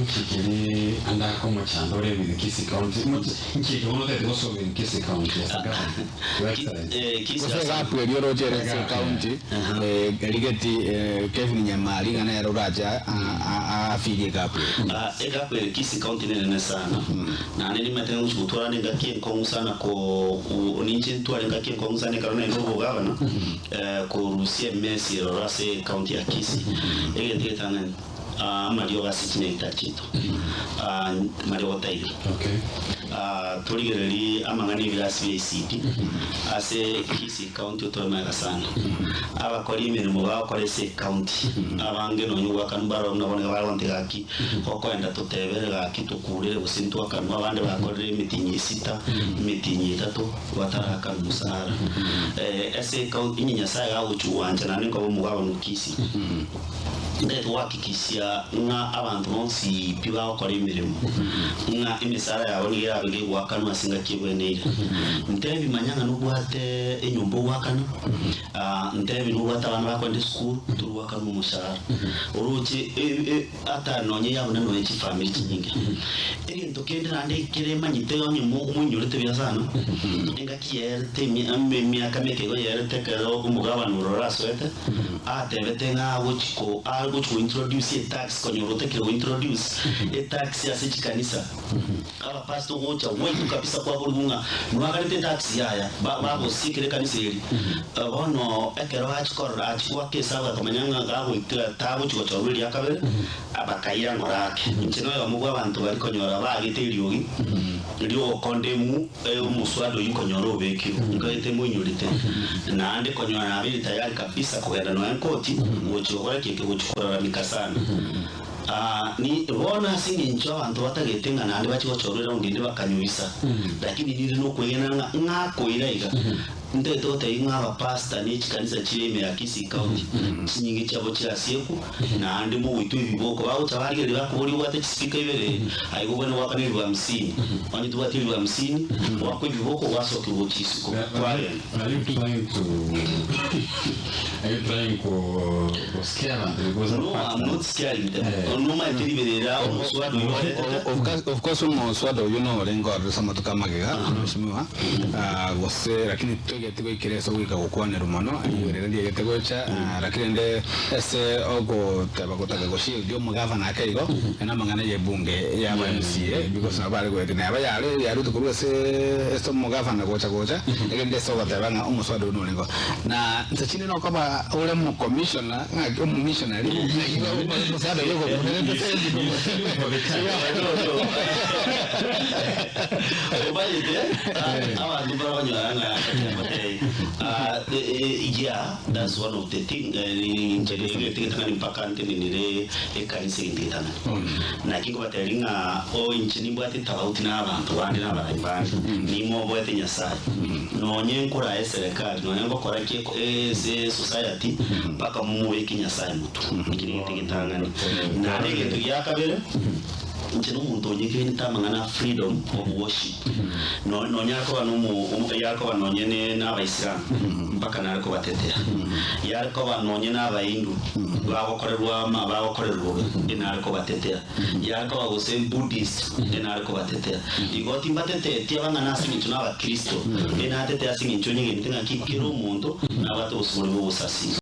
Nki keri ande ake omochando ore with Kisii County? Moch- Nki eke bono otagete gosolve in Kisii County as a governor? Your Excellency. Eh, Kisii Gose ase- egapu eria oroche ere ase Egapu, ecounty, eh, erigeti eh, Kevin Nyamari ng'a nere orache a- a- afirie egapu eye. Ah, egapu ere Kisii County nenene sana naende nimanyete ng'a ngochi gotwara engaki enkong'u sana ko ko- ninche ntware engaki enkong'u sana ekero naende obogavana eh, korusia emesi eroro ase ecounty ya Kisii egento egetang'ani Amariogo ase chinyaita chiaito, amariogo taiyo. Torigererie amang'ana ebirasi bia ECD ase Kisii County otore magega sana. Abakori emeremo bagokora ase ecounty abange nonya ogoakanwa mbaroro buna bono iga bagonte gaki gokoenda totebere gaki tokurere gose ntwakanwa abande bakorire emitinyi esita, emitinyi etato batarakanwa omosaara. Ase ecounty onye Nyasaye gagochia gwancha naende nkoba omogabana o Kisii. Ntagete gohakikishia ng'a abanto bonsi pi bagokora emeremo, ng'a emesara yabo nigo erabe kegoakanwa ase engaki ebweneire. Ntebi manya ng'a nobwate enyomba ogoakana, ntebi nobwate abana bakoenda esukuru, tori goakanwa omoshahara. Oroche ata nonye yabo na nonye chifamiri chinyinge. Egento kende naende ekere manyete onye moinyorete buya sana, engaki yaerete emiaka meke igo yaerete ekero omogabana oro orasoete, Atebete ng'a agochi ko agochi go introduce etax konyora otakire go introduce etax ase chikanisa. Abapastor gocha gwaitwa kabisa kwaborigwa ng'a nwagarete etax yaya ba bagosiekera ekanisa eri. Bono ekero achi korora achi goaka esabu akamanya ng'a gagoika tagochi gochorwa eria kabere bakaira ng'ora ake. Inche noyomo bwa abanto baria konyora baagete eriogi ri'ogokondemu omoswada oyio konyora obekirwe, nkaete moinyorete, naende konyora nabeire tayari kabisa kogenda nonya nkoti gochia gokora ki eke gochia kolalamika sana. Ni bono ase eng'encho abanto batagete ng'a naende bachie gochorwa eraundi ende bakanyoisa, lakini ninde nokwegena ng'a ng'akoira iga. Ntagete gotebia ng'a abapastor ne chikanisa chire ime ya Kisii County, chinyinge chiabo chirasiekwe, naende mogoitwa ebiboko. Bagocha barigereria bakoboria obwate chispeaker ibere, aye igo obwenerete goakana elifu hamsini. Onye tobwati elifu hamsini, goakwa ebiboko gwasokigwa gochia isiko, kwagenda. Are you trying to are you trying ko ko scare abantu because No, I'm not scaring them. Nomaete riberera omoswada oyio baretete. Of course, of course omoswada oyio norenge ororo ase amatuko amagega, mheshimiwa, ah, gose lakini toigeti goikera ase ogoika gokwanerwa mono, riberera ndiegete gocha, ah, lakini rende ase ogoteba gotaka goshield omogavana ake igo, na amang'ana ye ebunge ya aba MCA, because nabo bare goetia neba yare yarutwe korwa ase ase omogavana gocha gocha, erinde ase ogoteba ng'a omoswada oyio norenge oo. Na inse chinde nokoba ore omocommissioner ng'aki omomissionary ng'aki omosaada oyo ogokunerete Omanyete abanto mbarabanyora ng'a ekemote yeah that's one of the thing inche egetang'ani mpaka ntenenere ekanisa egento egetang'ani naki nkobatebi ng'a o inche nimbwate etafauti na abanto bande na abarai bande nimoboete Nyasaye nonye nkorae eserekari nonye ngokora ki ase esociety mpaka momobeke Nyasaye motwe ekio negento egetang'ani naende egento gia kabere Inche nomonto onyegenete amang'ana a freedom of worship. No, nonya akoba nomo, omo, yakoba nonye ne, n'Abaisilamu, mpaka nare kobatetea. Yare koba nonye n'Abahindu, bagokorerwa ama, bagokorerwa bobe, enare kobatetea. Yare koba gose Buddhist, enare kobatetea. Igo timbatetetie abang'ana ase eng'encho n'Abakristo, enatetea ase eng'encho onyegenete ng'aki kera omonto nabwate obosibore bw'ogosasima.